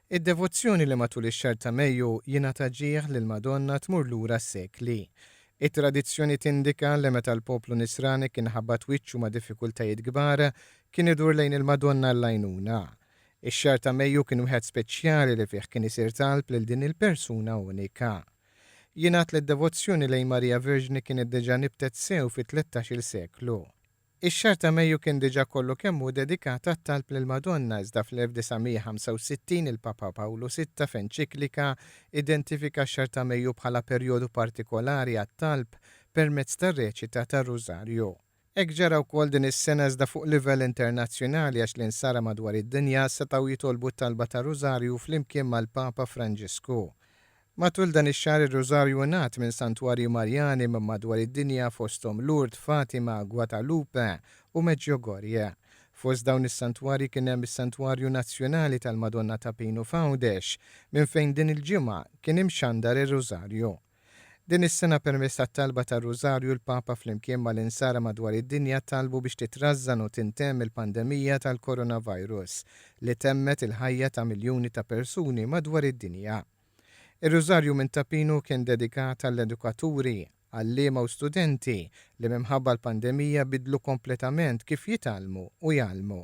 Id-devozzjoni li matul ix-xahar ta' Mejju jingħata ġieħ lill-Madonna tmur lura sekli. It-tradizzjoni tindika li meta l-poplu Nisrani kien ħabbat wiċċu ma' diffikultajiet kbar, kien idur lejn il-Madonna għall-għajnuna. Ix-xahar ta' Mejju kien wieħed speċjali li fih kien isir talb lil din il-persuna unika. Jingħad li d-devozzjoni lejn Marija Verġni kienet diġà nibtet sew fit-tlettax-il seklu. Ix-xahar ta' Mejju kien diġà kollu kemm hu dedikat għat-talb lill-Madonna iżda fl-1965 il-Papa Pawlu Sitta f'enċiklika identifika x-xahar ta' Mejju bħala perjodu partikolari għat-talb permezz tar-reċita tar-Rużarju. Hekk ġara wkoll din is-sena iżda fuq livell internazzjonali għax l-Insara madwar id-dinja setgħu jitolbu t-talba tar-Rużarju flimkien mal-Papa Franġisku. Matul dan ix-xahar ir-Rużarju ngħad minn santwarji Marjani minn madwar id-dinja fosthom Lourdes, Fatima, Guadalupe u Medjugorje. Fost dawn is-santwarji kien hemm is-Santwarju Nazzjonali tal-Madonna ta' Pinu f'Għawdex minn fejn din il-ġimgħa kien imxandar ir-Rużarju. Din is-sena permezz tat-talba tar-Rużarju l-Papa flimkien mal-Insara madwar id-dinja talbu biex titrażżan u tintemm il-pandemija tal-coronavirus li temmet il-ħajja ta' miljuni ta' persuni madwar id-dinja. Ir-Rużarju minn Ta' Pinu kien dedikat għall-edukaturi, għalliema u studenti li minħabba l-pandemija bidlu kompletament kif jitgħallmu u jgħallmu.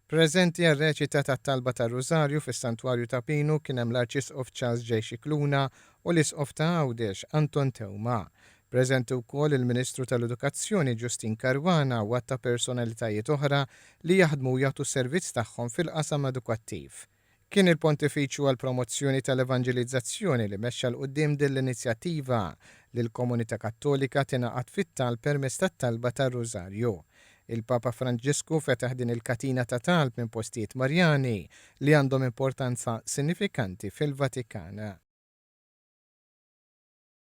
Preżenti għar-reċita tat-talba tar-Rużarju fis-Santwarju ta' Pinu kien hemm l-Arċisqof Charles J. Scicluna u l-Isqof ta' Għawdex, Anton Teuma. Preżenti wkoll il-Ministru tal-Edukazzjoni Justyne Caruana u għadd ta' personalitajiet oħra li jaħdmu u jagħtu s-servizz tagħhom fil-qasam edukattiv. Kien il-Pontifiċju għall-Promozzjoni tal-Evanġelizzazzjoni li mexxa 'l quddiem din l-inizjattiva li l-komunità Kattolika tingħaqad fit-talb permezz tat-talba tar-Rużarju. Il-Papa Franġisku fetaħ din il-katina ta' talb minn postijiet Marjani li għandhom importanza sinifikanti fil-Vatikan.